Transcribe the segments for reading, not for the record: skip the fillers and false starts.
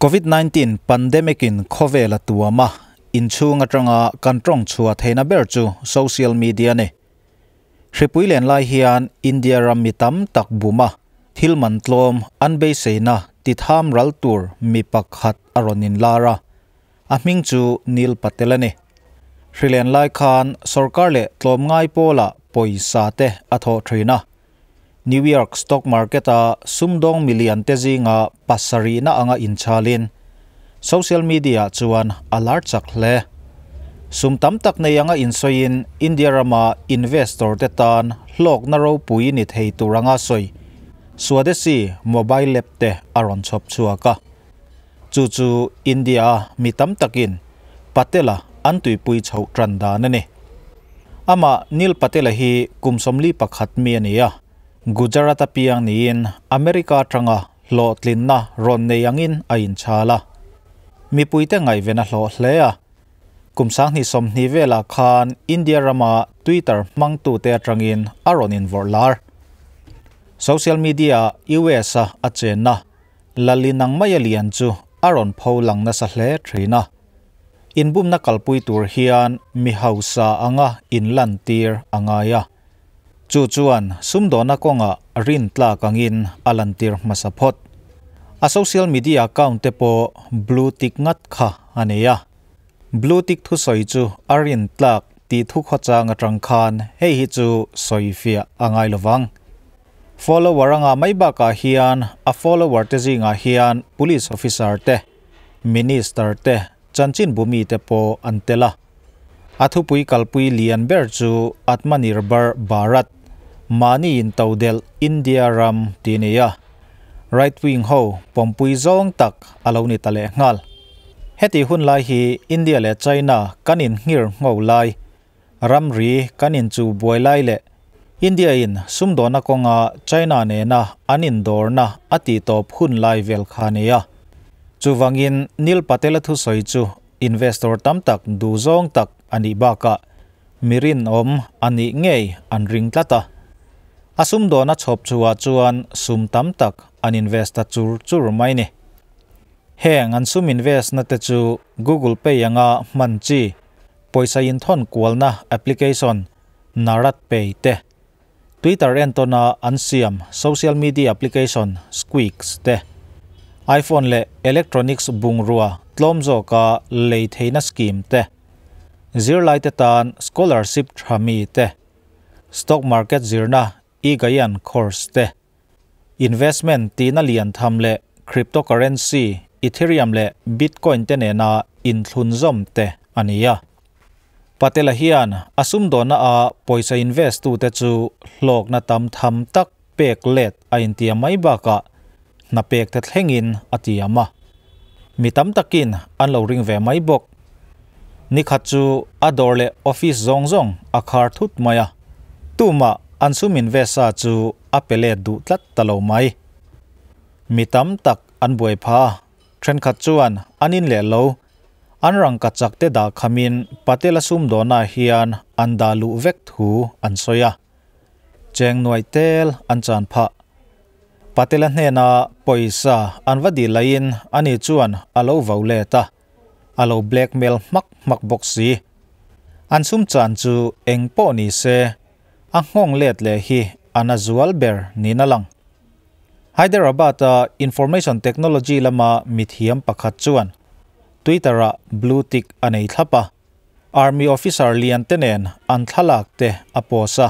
Covid-19 pandemic in khawvel a tuam a, inchhung atanga kan tawng chhuah theihna ber chu social media ni. Hripui len lai hian India ram mi tam tak buma thil man tlawm an beiseina ti tham ral tur mi pakhat a rawn inlar a, a hming chu Neil Patel a ni. Hrilen lai khan sorkar leh tlawmngai pawlah pawisa te a thawh thin a. New York stock market a sumdawng million te zinga pasarihna anga inchalin social media chuan a lar chak hle. Sum tam tak nei anga insawiin India rama investor te tan hlawkna ropui ni thei tur anga sawi Swadesi mobile app te a rawn chhawp chhuak a. Chu chu India mi tam takin Patela an tuipui chhoh tan dan a ni. Amah Neil Patela hi kum 41 mi a ni a. Gujarat a piang niin America atanga hlawhtlinna rawn nei angin a inchhal a. Mipuite ngaihven a hlawh hle a. Kum 2020 velah khan India rama Twitter hmangtute atangin a rawn invawrh lar. Social media US a a chenna Lalinang mai a lian chu a rawn pho lang nasa hle thin a. Inbumna kalpui tur hian mi hausa anga inlantir a ngai a. Chu chuan sumdawna kawnga rin tlak angin a lantir hmasa phawt. A social media account te pawh blue tick ngat kha a nei a. Blue tick thusawi chu a rin tlak tih thu khawchang atang khan hei hi chu sawi fiah a ngai lovang. Follower anga mai bakah hian a follower te zingah hian police officer te, minister te, chanchin bumi te pawh an tel a. A thupui kalpui lian ber chu Atmanirbhar Bharat, mahni intodel India ram tih a ni a. Right wing ho pawmpui zawng tak a lo ni ta leh nghal. Heti hun lai hi India leh China kan inhngir ngho lai, ramri kan inchu buai lai leh India in sumdawna kawnga China nena an indawrna a tih tawp hun lai vel kha a ni a. Chuvangin Neil Patel a thusawi chu investor tam tak duh zawng tak a nih bakah mi rinawm a nih ngei an ring tlat a. A sumdawna chhawp chhuah chuan sum tam tak an invest ta chur chur mai ni. Heng an sum invest na te chu Google Pay anga hman chi, pawisa inthawn kualna application Narat Pay te, Twitter entawna an siam social media application Squeaks te, iPhone leh electronics bungrua tlawm zawka lei theihna scheme te, zirlaite tan scholarship tha mi te, stock market zirna e-Gayan course te, investment tihna lian tham leh cryptocurrency Ethereum leh Bitcoin te nena inthlunzawm te a ni a. Patela hian a sumdawna a pawisa invest tu te chu hlawkna tam tham tak pek let a intiam mai bakah hna pek te thlengin a tiam a. Mi tam takin an lo ring ve mai bawk. Nikhat chu a dawr leh office zawng zawng a khar thut mai a. Tumah an sum invest sa chu a pe let duh tlat ta lo mai. Mi tam tak an buai pha a, thenkhat chuan an in leh lo. An rangka chak te dah khamin Patela sumdawna hian an dah luh vek thu an sawi a. Cheng nuai tel an chan phah. Patela hnena pawisa an va dil laiin ani chuan a lo vo let a, a lo blackmail hmak hmak bawk si. An sum chan chu eng pawh ni se, a nghawng let leh hi a na zual ber niin a lang. Hyderabad-a information technology lama mithiam pakhat chuan Twitter-ah blue tick a nei thlap a, army officer lian te nen an thlalak te a post a.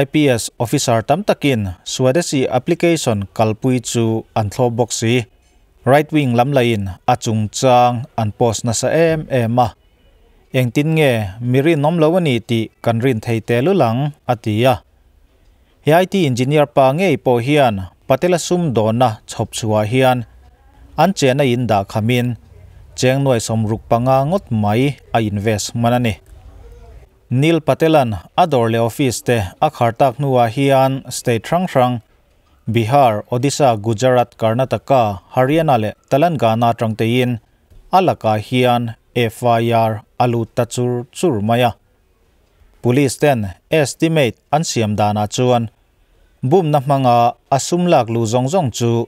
IPS officer tam takin Swadesi application kalpui chu an thlawp bawk si. Right wing lam lahin a chungchang an post nasa em em a. Engtin nge mi rinawm lo a ni tih kan rin thei tel ulang, a ti a. He IT engineer pa ngei pawh hian Patela sumdawna chhawp chhuah hian an chena in dah khamin cheng nuai 65 ngawt mai a invest hman a ni. Neil Patelan a dawr leh office te a khar tak hnuah hian state hrang hrang Bihar, Odisha, Gujarat, Karnataka, Haryana leh Telangana atang tein a lakah hian FIR a lut ta chur chur mai a. Police ten estimate an siam danah chuan bumna hmanga a sum lak lu zawng zawng chu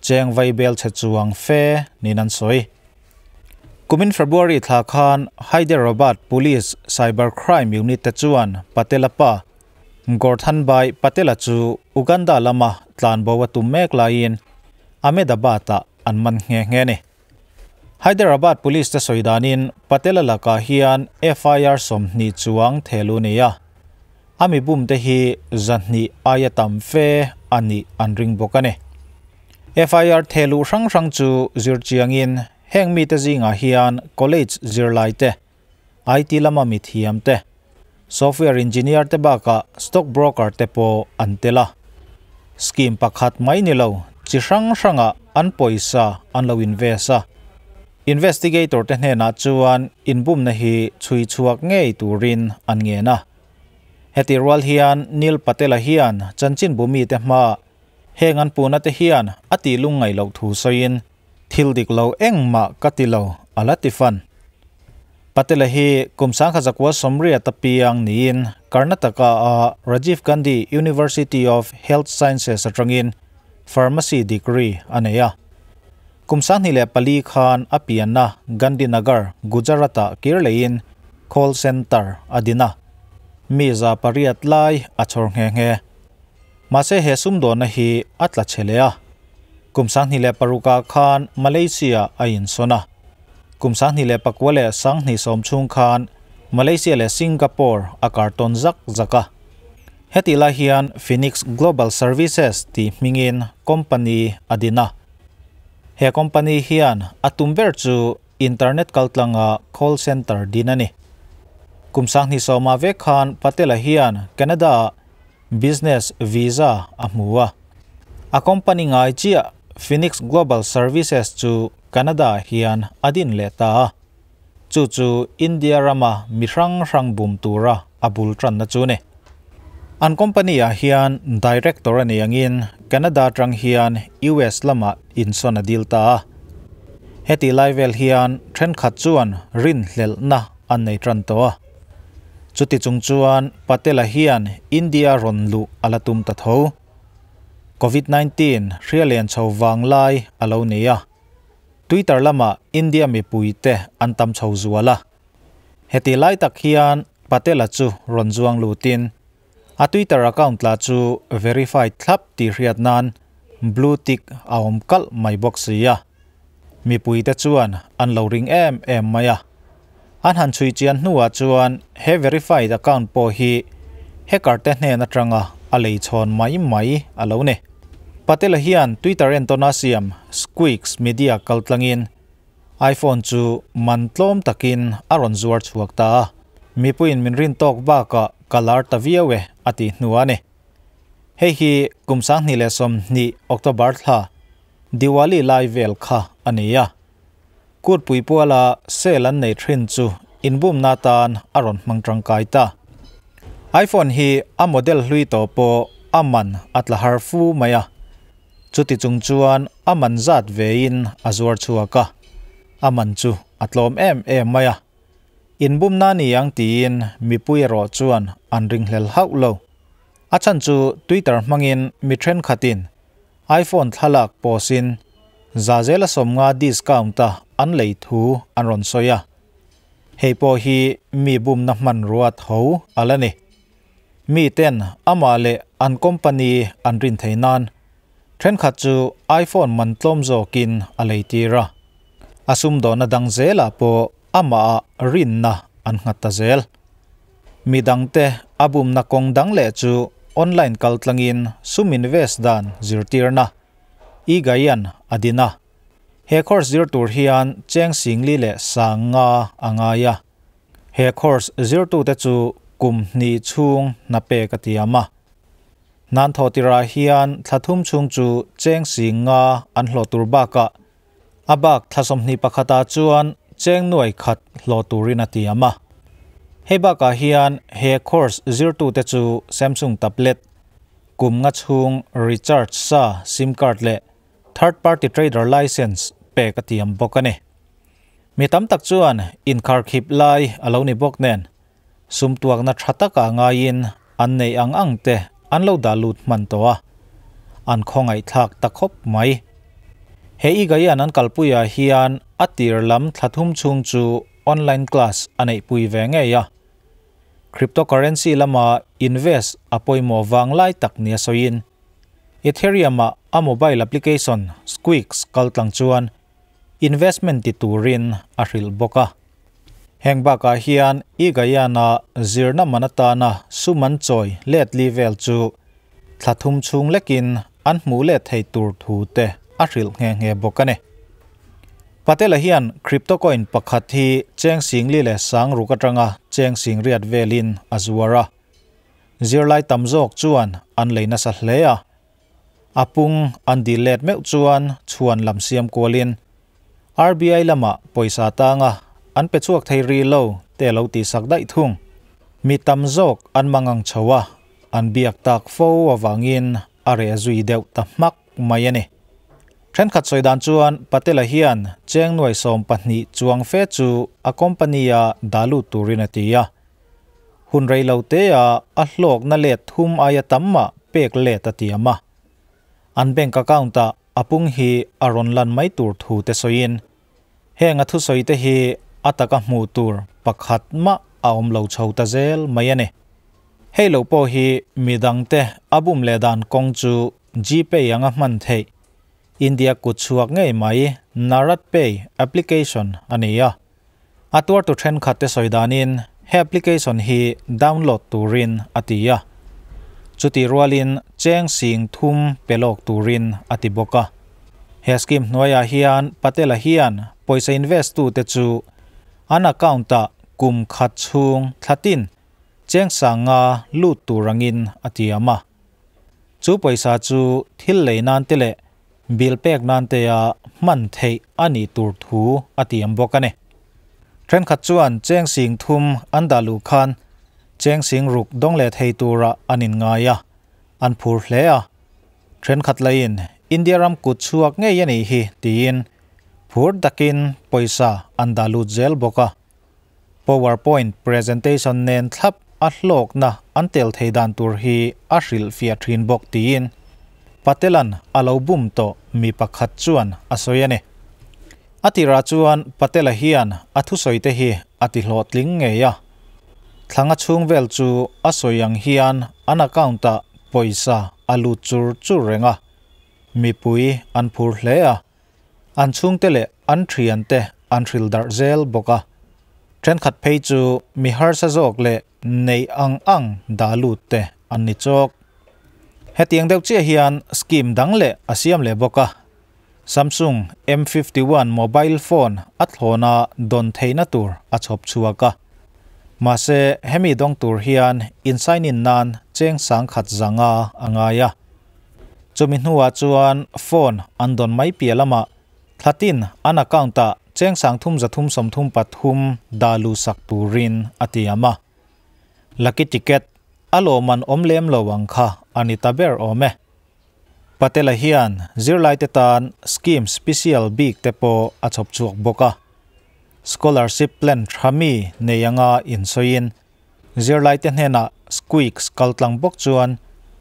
cheng vaibelchhe chuang fe niin an sawi. Kumin February thla khan Hyderabad Police Cyber Crime Unit te chuan Patel-a pa Gordhanbhai Patel-a chu Uganda lama tlanbo a tum mek laiin Ahmedabad-ah an man nghe nghe a ni. Hyderabad Police te sawi danin Patel-a lakah hian FIR 20 chuang thehluh a ni a, a mi bum te hi 200 aia tam fe a nih an ring bawk a ni. FIR thehluh hrang hrang chu zir chiangin heng mite zingah hian college zirlai te, IT lama mi thiam te, software engineer te bakah stock broker te pawh an tel a. Scheme pakhat mai ni lo, chi hrang hrangah an pawisa an lo invest a. Investigator te hnenah chuan inbumna hi chhui chhuak ngei turin an ngen a. Heti rual hian Neil Patel-a hian chanchinbu mite hma heng an puhna te hian a tih lungngaih loh thu sawiin thil dik lo engmah ka ti lo a la ti fan. Patel-a hi kum 1980 a piang niin Karnataka a Rajiv Gandhi University of Health Sciences atangin Pharmacy degree a nei a. Kum 2004 khan a pianna Gandhinagar, Gujarat-ah kir leiin call centre a din a, mi 800 lai a chhawr nghe nghe. Mahse he sumdawnna hi a tla chhe leh a. Kum 2006-ah khan Malaysia a insawn a. Kum 2009 leh 2010 chhung khan Malaysia leh Singapore a kar tawn zak zak a. Hetih lai hian Phoenix Global Services tih hmingin company a din a. He company hian a tum ber chu internet kaltlanga call center din a ni. Kum 2010-ah vek khan Patel-a hian Canada-ah business visa a hmu a. A company ngai chiah Phoenix Global Services chu Canada-ah hian a din leh ta a. Chu chu India rama mi hrang hrang bum tura a bul tanna chu a ni. An company-ah hian director a nei angin Canada atang hian US lamah insawn a dil ta a. Heti lai vel hian thenkhat chuan rinhlelhna an nei tan tawh a. Chuti chung chuan Patel-a hian India rawn luh a la tum ta tho. Covid-19 hria lian chho vang lai a lo nei a. Twitter lamah India mipuite an tam chho zual a. Heti lai tak hian Patel-a chu rawn zuang lutin a Twitter account lah chu verified thlap tih hriat nan blue tick a awm kalh mai bawk si a. Mipuite chuan an lo ring em em mai a. An han chhui chian hnuah chuan he verified account pawh hi hacker te hnen atanga a lei chhawn mai mai a lo ni. Patel-a hian Twitter entawna siam Squeaks Media kaltlangin iPhone chu man tlawm takin a rawn zuar chhuak ta a. Mipuiin min rin tawk bakah ka lar ta viau e a tih hnu a ni. Hei hi kum 2020 October thla Diwali lai vel kha a ni a. Kutpui puala sale an nei thin chu inbumna tan a rawn hmang tangkai ta. iPhone hi a model hlui tawh pawh a man a tla har fu mai a. Chuti chung chuan a man zat vein a zuar chhuak a. A man chu a tlawm em em mai a. Inbumna ni ang tiin mipui erawh chuan an ringhlel hauh lo. A chhan chu Twitter hmangin mi thenkhatin iPhone thlalak pawsin zazela 50 discount a an lei thu an rawn sawi a. Hei pawh hi mi bumna hman rua tho a la ni. Mi ten amah leh an company an rin thei nan thenkhat chu iPhone man tlawm zawkin a lei tir a. A sumdawhna dang zelah pawh amah a rinna an nghat ta zel. Mi dangte a bumna kawng dang leh chu online kaltlangin sum invest dan zirtirna e-gaian a din a. He course zir tur hian cheng singli leh 500 a ngai a. He course zir tu te chu kum hnih chhung na pek a tiam a. Nan thaw tira hian thla thum chhung chu cheng 5,000 an hlawh tur bakah a bak thla 21-ah chuan cheng 100,000 hlawh turin a tiam a. Hei bakah hian he course zir tu te chu Samsung tablet, kum nga chhung recharge sa SIM card leh third party trader license pek a tiam bawk a ni. Mi tam tak chuan inkhar khip lai a lo ni bawk nen sum tuakna tha taka ngaiin an nei ang ang te an lo dah lut hman tawh a. An khawngaih thlak ta khawp mai. He e-Gyan an kalpuiah hian a tir lam thla thum chhung chu online class a neihpui ve ngei a. Cryptocurrency lama invest a pawimawh vang lai tak nia sawiin Ethereum-ah a mobile application Squeaks kaltlang chuan investment ti turin a hrilh bawk a. Heng bakah hian e-Gyan-a zirna man atana sum an chawi let li vel chu thla thum chhung lekin an hmuh let thei tur thu te a hrilh nghe nghe bawk a ni. Patel-a hian crypto coin pakhat hi cheng singli leh sang ruk atanga cheng singriat velin a zuar a. Zirlai tam zawk chuan an lei nasa hle a. A pung an dil let meuh chuan chhuan lam siam kualin RBI lamah pawisa tanga an pe chhuak thei ri lo te lo ti sak daih thung. Mi tam zawk an mangang chho a, an biak tak fo avangin a reh zui deuh ta hmak mai a ni. Thenkhat sawi dan chuan Patel-a hian cheng nuai 12 chuang fe chu a company-a dah lut turin a ti a. Hun rei lo tea a hlawkna let thum aia tam mah pek let a tiam a. An bank account-ah a pung hi a rawn lan mai tur thu te sawiin heng a thusawi te hi a taka hmuh tur pakhat mah a awm lo chho ta zel mai a ni. Hei lo pawh hi midangte a bum leh dan kawng chu GPay anga hman theih India kut chhuak ngei mai Narad Pay application a ni a. A tuartu thenkhat te sawi danin he application hi download turin a ti a. Chuti rualin cheng sing thum pe lawk turin a ti bawk a. He scheme hnuaiah hian Patel-a hian pawisa invest tu te chu an account-ah kum khat chhung thlatin cheng sanga lut tur angin a tiam a. Chu pawisa chu thil lei nan te leh bill pek nan te a hman theih a nih tur thu a tiam bawk a ni. Thenkhat chuan cheng sing thum an dah luh khan cheng sing ruk dawng leh thei tura an inngai a, an phur hle a. Thenkhat laiin India ram kut chhuak ngei a nih hi tiin phur takin pawisa an dah lut zel bawk a. PowerPoint presentation nen thlap a hlawkna an tel thei dan tur hi a hrilh fiah thin bawk tiin Patelan a lo bum tawh mi pakhat chuan a sawi a ni. A tirah chuan Patel-a hian a thusawi te hi a ti hlawhtling ngei a. Thlanga chhung vel chu a sawi ang hian an account-ah pawisa a lut chur chur reng a. Mipui an phur hle a. An chhungte leh an thiante an hrilh darh zel bawk a. Thenkhat phei chu mi harsa zawk leh nei ang ang dah lut te an ni chawk. Hetiang deuh chiah hian scheme dang leh a siam leh bawk a. Samsung M51 mobile phone a thlawna dawn theihna tur a chhawp chhuak a. Mahse hemi dawng tur hian in sign in nan cheng sang khat zanga a ngai a. Chumi hnuah chuan phone an dawn mai piah lamah thlatin an account-ah cheng sang thum zathum sawmthum pathum dah luh sak turin a tiam a. Lucky ticket a lawm an awm lem lo ang kha a ni ta ber awm e. Patel-a hian zirlaite tan scheme special bik te pawh a chhawp chhuak bawk a. Scholarship plan tha mi nei anga insawiin zirlaite hnenah Squeaks kaltlang bawk chuan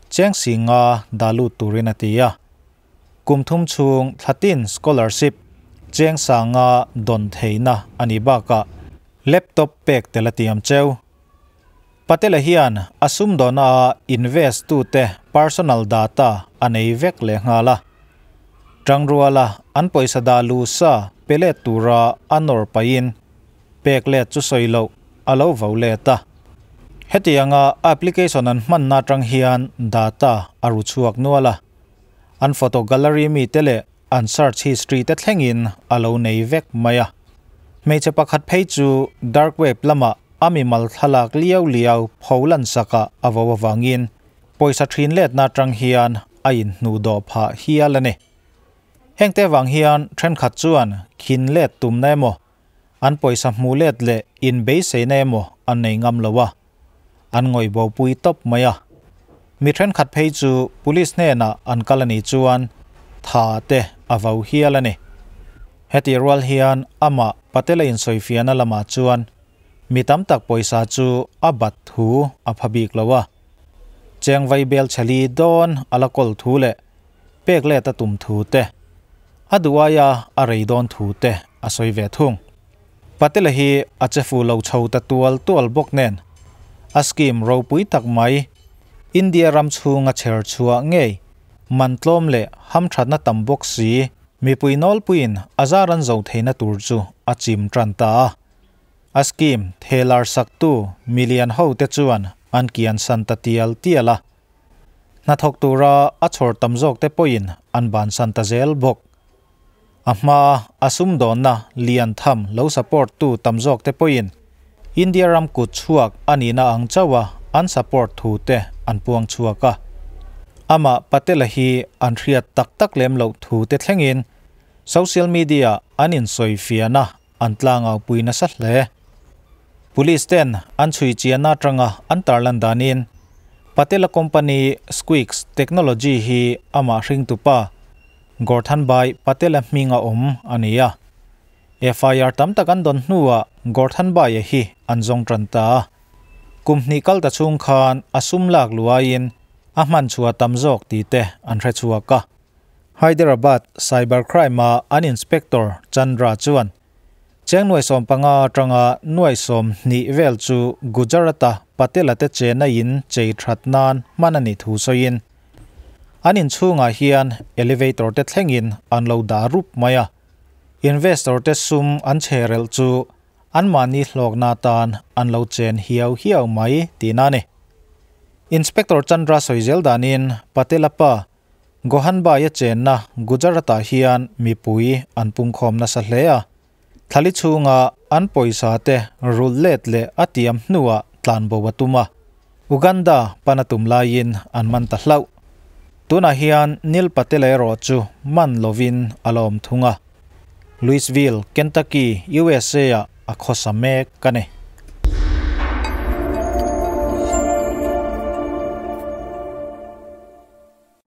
cheng singa dah lut turin a ti a. Kum thum chhung thlatin scholarship cheng sanga dawn theihna a nih bakah laptop pek tel a tiam cheu. Patel-a hian a sumdawna a invest tu te personal data a nei vek leh nghal a. Tangruala an pawisa dah lu sa pe let tura a nawr pahin pek let chu sawi loh a lo vo let a. Hetianga application an hmanna atang hian data a ru chhuak nual a. An photo gallery mi te leh an search history te thlengin a lo nei vek mai a. Hmeichhe pakhat phei chu dark web lamah a mi mal thlalak liau liau pholan saka a vo awangin pawisa thin letna atang hian a inhnu dawh phah hial a ni. Heng te wang hian thenkhat chuan khin let tum na emaw an pawisa hmu let leh in beisei na emaw an nei ngam lo a. An ngawi bo pui tawp mai a. Mi thenkhat phei chu police hnenah an kal a nih chuan tha te a vo hial a ni. Heti rual hian amah Patel-a insawifiahna lamah chuan mi tam tak pawisa chu a bat thu a pha bik lo a. Cheng vai bel chheli dawn a la kawl thu leh pek let a tum thu te. A duh aia a rei dawn thu te a sawi ve thung. Patel-a hi a che fu lo chho ta tual tual bawk nen, a scheme ropui tak mai, India ram chhunga chher chhuah ngei, man tlawm leh hamthatna tam bawk si, mipui nawlpuiin a zar an zo theihna tur chu a chim tan ta a. A scheme thelar saktu milian hote chuan an kian san ta tial tial a. Hnathawk tura a chhawr tam zawkte pawhin an bansan ta zel bawk. A hmaa a sumdawnna lian tham lo support tu tam zawkte pawhin India ram kut chhuak a nihna ang chauha an support thu te an puang chhuak a. Amah Patel-a hi an hriat tak tak lem loh thu te thlengin social media an insawifiahna an tlangaupui nasa hle. Police ten an chhui chianna atanga an tarlan danin Patela company Squeaks Technology hi amah hringtupa Gordhanbhai Patela hminga awm a ni a. FIR tam tak an dawn hnuah Gordhanbhai-a hi an zawng tan ta a. Kum hnih kal ta chhung khan a sum lak luaiin a hman chhuah tam zawk tih te an hre chhuak a. Hyderabad Cyber Crime-a an Inspector Chandra chuan cheng 50,000 atanga 20,000 vel chu Gujarat-a Patel-a te chena in chei that nan hman a nih thu sawiin an inchhungah hian elevator te thlengin an lo dah rup mai a. Investor te sum an chherel chu an mahni hlawkna tan an lo chen hiau hiau mai tihna a ni. Inspector Chandra sawi zel danin Patel-a pa Gohanbhai-a chenna Gujarat-ah hian mipui an pungkhawm nasa hle a. Thlali chhunga an pawisa te rulh let leh a tiam hnuah tlanbo a tum a. Uganda pana tum laiin an man ta hlauh. Tunah hian Neil Patel erawh chu man lovin a la awm thung a. Louisville, Kentucky, USA-ah a khawsa mek a ni.